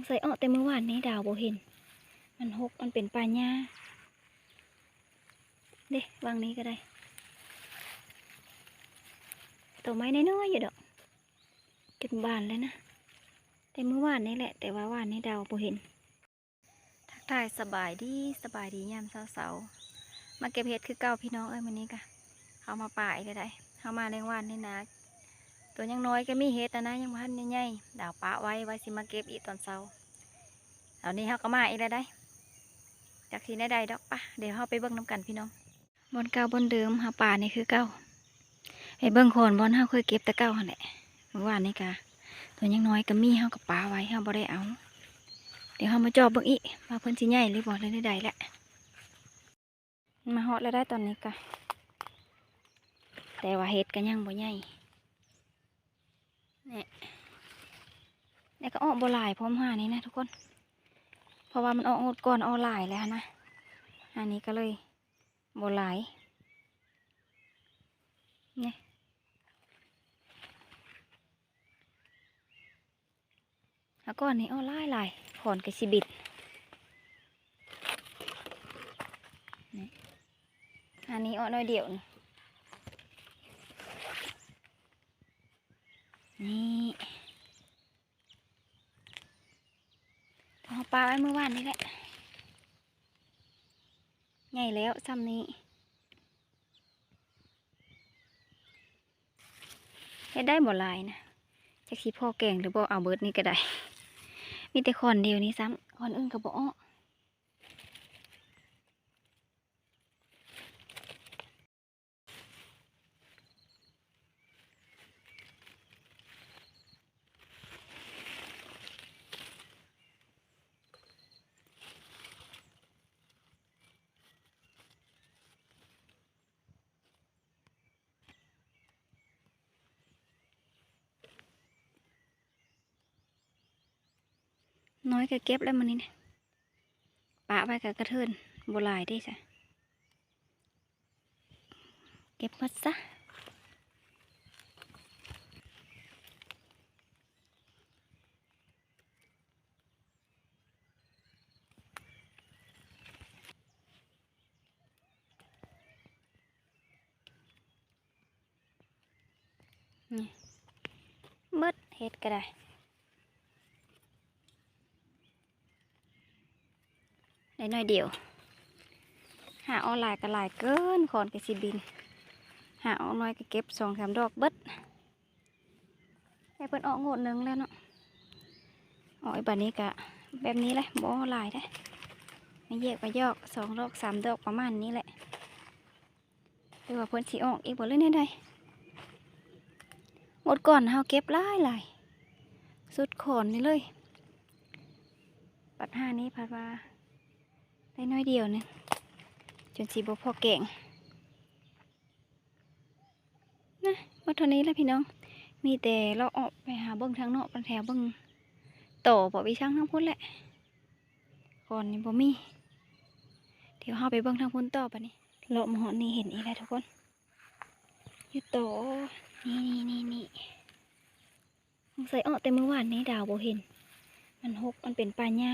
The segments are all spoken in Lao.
ໃສ່ເອາະແຕ່ມື້ວານນີ້ດາວບໍ່ເຫັນ ມັນຮົກ ມັນເປັນປ່າຫຍ້າເດ້. ຫວ່າງນີ້ກໍໄດ້ ໂຕໄມ້ນ້ອຍໆຢູ່ດອກ ຈົນບານແລ້ວນະ ແຕ່ມື້ວານນີ້ແຫຼະ ແຕ່ວ່າວານນີ້ດາວບໍ່ເຫັນ. ທັກທາຍສະບາຍດີ ສະບາຍດີຍາມເຊົ້າໆ ມາເກັບເຫັດຄືເກົ່າພີ່ນ້ອງເອີຍ. ມື້ນີ້ກະເຮົາມາປ່າອີກແລ້ວໃດ໋ ເຮົາມາແລງວານນີ້ນະ ໂຕຍັງນ້ອຍກໍມີເຫັດນະ ຍັງບໍ່ທັນໃຫຍ່ໆ ດາວປະໄວ້ ວ່າຊິມາເກັບອີກຕອນເຊົ້າ. ຕອນນີ້ເຮົາກໍມາອີກແລ້ວໃດ໋ ຈັກຊິແນວໃດດອກ. ປະ ດຽວເຮົາໄປເບິ່ງນຳກັນພີ່ນ້ອງ. ບ່ອນເກົ່າບ່ອນເດີມ ເຮົາປະນີ້ຄືເກົ່າ. ໄປເບິ່ງຄອນບ່ອນເຮົາເຄີຍເກັບແຕ່ເກົ່າຫັ້ນແຫຼະ. ວານນີ້ກະ ໂຕຍັງນ້ອຍກໍມີ ເຮົາກໍປະໄວ້ ເຮົາບໍ່ໄດ້ເອົາ. ດຽວເຮົາມາເຈາະເບິ່ງອີກວ່າເພິ່ນຊິໃຫຍ່ຫຼືບໍ່ ຫຼືແນວໃດແຫຼະ. ມາຮອດແລ້ວໃດ໋ຕອນນີ້ກະ ແຕ່ວ່າເຫັດກໍຍັງບໍ່ໃຫຍ່. ນີ້ ແລ້ວກໍອອກບໍ່ຫຼາຍພ້ອມຫານີ້ນະທຸກຄົນ ເພາະວ່າມັນອອກງວດກ່ອນອອກຫຼາຍແລ້ວນະ ຫານີ້ກໍເລີຍບໍ່ຫຼາຍ. ນີ້ ຫາກ່ອນນີ້ອອກຫຼາຍໆ ຄອນກໍຊິບິດ. ນີ້ ອັນນີ້ອອກໜ້ອຍດຽວນີ້ ນີ້ ເຮົາປະໄວ້ມື້ວານນີ້ແຫຼະ ໃຫຍ່ແລ້ວຊ່ຳນີ້. ເຮັດໄດ້ບໍ່ຫຼາຍນະ ຈັກຊິພໍແກງຫຼືບໍ່ ເອົາເບິດນີ້ກໍໄດ້. ມີແຕ່ຄອນດຽວນີ້ຊ້ຳ ຄອນອື່ນກໍບໍ່ອອກ. ນ້ອຍກໍເກັບແລ້ວມື້ນີ້ນະ ປະໄວ້ກໍກະເທີນ ບໍ່ຫຼາຍເດ້ຊະ ເກັບໝົດຊະ. ນີ້ ໝົດ ເຫັດກໍໄດ້ ໄດ້ໜ້ອຍດຽວ. ຫາອອກຫຼາຍກໍຫຼາຍເກີນ ຄອນກໍຊິບິນ ຫາອອກໜ້ອຍກໍເກັບສອງສາມດອກເບິດ. ໃຫ້ເພິ່ນອອກງວດໜຶ່ງແລ້ວເນາະ ອອກບາດນີ້ກະແບບນີ້ແຫຼະ ບໍ່ອອກຫຼາຍເດ້ ມາແຍກມາຢອກສອງດອກສາມດອກປະມານນີ້ແຫຼະ. ຫຼືວ່າເພິ່ນຊິອອກອີກບໍ່ ຫຼືແນວໃດ? ງວດກ່ອນເຮົາເກັບຫຼາຍໆ ສຸດຄອນນີ້ເລີຍ ບັດຫານີ້ພັດວ່າໄດ້ໜ້ອຍດຽວໜຶ່ງ ຈົນຊິບໍ່ພໍແກງ. ນະ ໝົດເທົ່ານີ້ແຫຼະພີ່ນ້ອງ ມີແຕ່ເລາະອອກໄປຫາເບິ່ງທາງນອກ ແຖວເບິ່ງຕໍ່ບໍ່ ໄປທາງທາງພຸ້ນແຫຼະ ຄອນນີ້ບໍ່ມີ. ດຽວເຮົາໄປເບິ່ງທາງພຸ້ນຕໍ່ບັດນີ້. ເລາະມາຮອດນີ້ເຫັນອີກແລ້ວທຸກຄົນ ຢູ່ຕໍ່ ນີ້ໆໆ ສົງໄສອອກແຕ່ມື້ວານນີ້ດາວບໍ່ເຫັນ ມັນຮົກ ມັນເປັນປ່າຫຍ້າ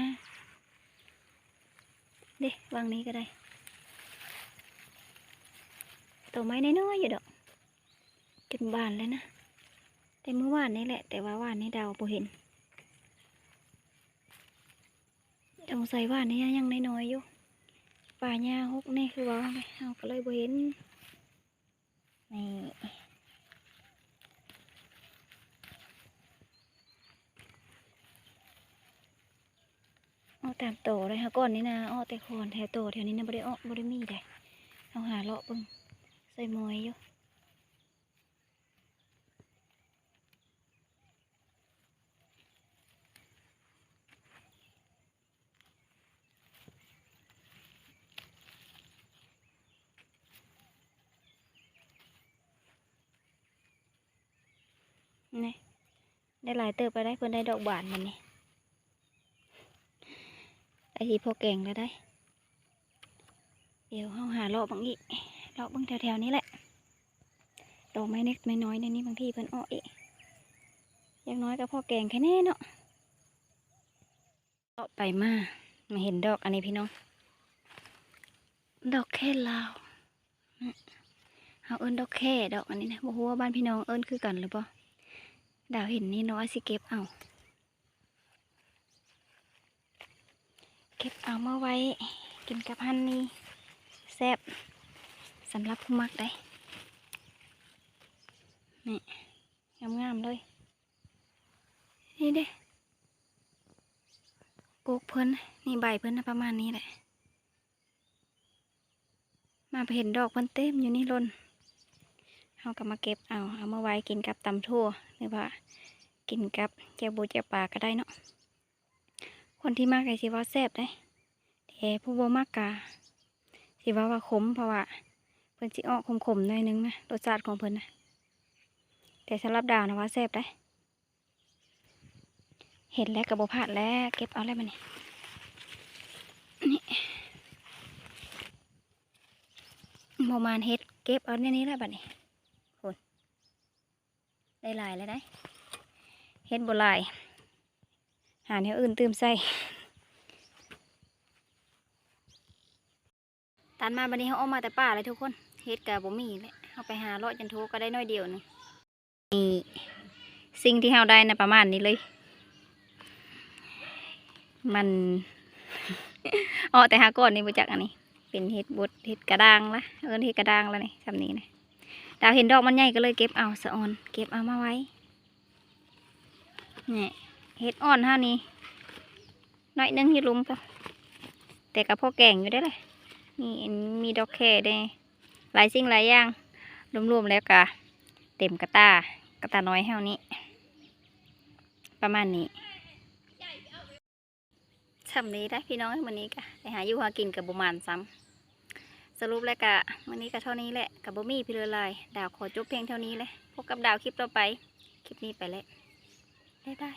ເດ້. ຫວ່າງນີ້ກໍໄດ້ ໂຕໄມ້ນ້ອຍໆຢູ່ດອກ ຈົນບານແລ້ວນະ ແຕ່ມື້ວານນີ້ແຫຼະ ແຕ່ວ່າວານນີ້ດາວບໍ່ເຫັນ. ສົງໄສວ່ານີ້ຍັງນ້ອຍໆຢູ່ ປ່າຫຍ້າຮົກແນ່ຄືເວົ້າຫັ້ນແຫຼະ ເຮົາກໍເລີຍບໍ່ເຫັນ. ນີ້ ອອກຕາມຕໍເລີຍ ຫາກ່ອນນີ້ນະ ອອກແຕ່ຄອນແຖວຕໍ ແຖວນີ້ນະ ບໍ່ໄດ້ອອກ ບໍ່ໄດ້ມີໃດ. ເຮົາຫາເລາະເບິ່ງ ໃສ່ມອຍຢູ່. ນີ້ ໄດ້ຫຼາຍເຕີບແລ້ວໄດ໋ ເພິ່ນໄດ້ດອກບານບັດນີ້ ໄດ້ທີ່ພໍແກງແລ້ວໄດ໋. ດຽວເຮົາຫາເລາະເບິ່ງອີກ ເລາະເບິ່ງແຖວໆນີ້ແຫຼະ ດອກໄມ້ເລັກໄມ້ນ້ອຍໃນນີ້ ບາງທີເພິ່ນອອກອີກ ຢ່າງໜ້ອຍກໍພໍແກງແຄ່ແນ່ເນາະ. ເລາະໄປມາ ມາເຫັນດອກອັນນີ້ພີ່ນ້ອງ ດອກແຄລາວ ເຮົາເອີ້ນດອກແຄ ດອກອັນນີ້ນະ ບໍ່ຮູ້ວ່າບ້ານພີ່ນ້ອງເອີ້ນຄືກັນຫຼືບໍ່. ດາວເຫັນນີ້ນ້ອຍ ຊິເກັບເອົາ ເກັບເອົາມາໄວ້ກິນກັບຫັ້ນນີ້ ແຊບ ສຳລັບຜູ້ມັກໄດ໋. ນີ້ ງາມໆເລີຍ ນີ້ເດ້ ກົກເພິ່ນ ນີ້ໃບເພິ່ນນະ ປະມານນີ້ແຫຼະ. ມາໄປເຫັນດອກເພິ່ນເຕັມຢູ່ນີ້ລົ້ນ ເຮົາກໍມາເກັບເອົາ ເອົາມາໄວ້ກິນກັບຕຳຖົ່ວ ຫຼືວ່າກິນກັບແຈ່ວບົວແຈ່ວປາກໍໄດ້ເນາະ. ຄົນທີ່ມັກກໍຊິວ່າແຊບໄດ໋ ແຕ່ຜູ້ບໍ່ມັກກໍຊິເວົ້າວ່າຂົມ ເພາະວ່າເພິ່ນຊິອອກຂົມໆໜ້ອຍໜຶ່ງນະ ລົດຊາດຂອງເພິ່ນນະ ແຕ່ສຳລັບດາວນະວ່າແຊບໄດ໋. ເຫັນແລ້ວກໍບໍ່ພາດແລ້ວ ເກັບເອົາແລ້ວບັດນີ້ ນີ້ ບໍ່ມານເຮັດ ເກັບເອົາແນວນີ້ແຫຼະບັດນີ້ ພຸ້ນ ໄດ້ຫຼາຍແລ້ວໄດ໋ ເຮັດບໍ່ຫຼາຍ ຫາແນວອື່ນຕື່ມໃສ່. ຕັດມາບັດນີ້ເຮົາອອກມາແຕ່ປ່າແລ້ວທຸກຄົນ ເຫັດກໍບໍ່ມີແຫຼະ ເຮົາໄປຫາເລາະຈົນທົ່ວກໍໄດ້ໜ້ອຍດຽວໜຶ່ງ. ນີ້ ສິ່ງທີ່ເຮົາໄດ້ນະປະມານນີ້ເລີຍ ມັນເອາະແຕ່ຫາກ້ອນນີ້ບໍ່ຈັກ ອັນນີ້ເປັນເຫັດບົດ ເຫັດກະດ້າງລະ ເອີ້ນເຫັດກະດ້າງລະນີ້ ຊ່ຳນີ້ນະ. ດາວເຫັນດອກມັນໃຫຍ່ກໍເລີຍເກັບເອົາສະອອນ ເກັບເອົາມາໄວ້. ນີ້ ເຫັດອ່ອນເຮົານີ້ ໜ້ອຍໜຶ່ງຢູ່ລຸ່ມພຸ້ນ ແຕ່ກໍພໍແກງຢູ່ເດ້ລະ ມີ ມີດອກແຄແດ່ ຫຼາຍສິ່ງຫຼາຍຢ່າງ ລວມໆແລ້ວກໍເຕັມກະຕ່າ ກະຕ່ານ້ອຍເຮົານີ້ ປະມານນີ້. ຊ່ຳນີ້ໄດ໋ພີ່ນ້ອງເອີຍ ມື້ນີ້ກະໄປຫາຢູ່ຫາກິນກະບໍ່ໝານຊ້ຳ. ສະຫຼຸບແລ້ວກະມື້ນີ້ກະເທົ່ານີ້ແຫຼະ ກະບໍ່ມີພິເລີຫຼາຍ ດາວຂໍຈົບພຽງເທົ່ານີ້ແຫຼະ. ພົບກັບດາວຄລິບຕໍ່ໄປ ຄລິບນີ້ໄປແລ້ວ ບາຍບາຍ.